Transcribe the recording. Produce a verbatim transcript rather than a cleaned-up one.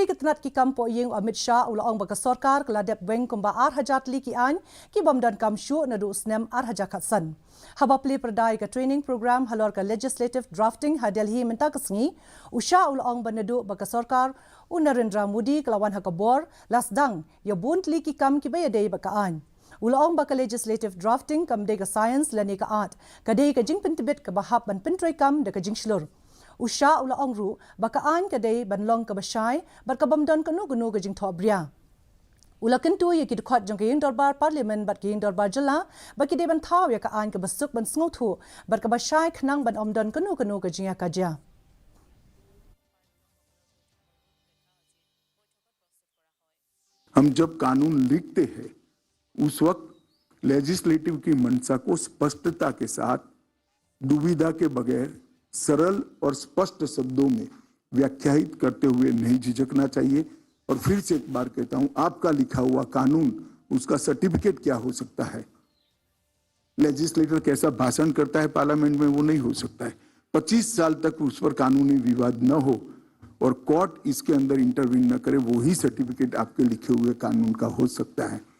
Ka tnat ki kam poh ïing u Amit Shah u la ong ba ka sorkar ka la dep weng kumba ar hajar tylli ki aiñ ki bym don kam shuh naduh u snem ar hajar khatsan. Haba plie pyrda ïa ka training program halor ka legislative drafting ha Delhi mynta ka sngi, u Shah u la ong ba naduh ba ka sorkar u Narendra Modi ka la wan ha ka bor, la sdang ïa bun tylli ki kam kiba ïadei bad ka aiñ. U la ong ba ka legislative drafting kam dei ka science lane ka art, ka dei ka jingpyntbit kaba hap ban pyntreikam da ka jingshlur. U Shah u la ong ruh ba ka aiñ ka dei ban long kaba shai bad ka bym don kano kano ka jingthohbria. U la kyntu ïa ki dkhot jong ka ïing dorbar Parliament bad ka ïing dorbar jylla ba ki dei ban thaw ïa ka aiñ kaba suk ban sngewthuh bad kaba shai khnang ban ym don kano kano ka jingïakajia. हम जब कानून लिखते हैं, उस वक्त लेजिस्लेटिव की मंशा को स्पष्टता के साथ, दुविधा के बगैर, सरल और स्पष्ट शब्दों में व्याख्यायित करते हुए नहीं झिझकना चाहिए। और फिर से एक बार कहता हूं, आपका लिखा हुआ कानून, उसका सर्टिफिकेट क्या हो सकता है? लेजिस्लेटर कैसा भाषण करता है पार्लियामेंट में, वो नहीं हो सकता है। पच्चीस साल तक उस पर कानूनी विवाद न हो और कोर्ट इसके अंदर इंटरवीन न करे, वही सर्टिफिकेट आपके लिखे हुए कानून का हो सकता है।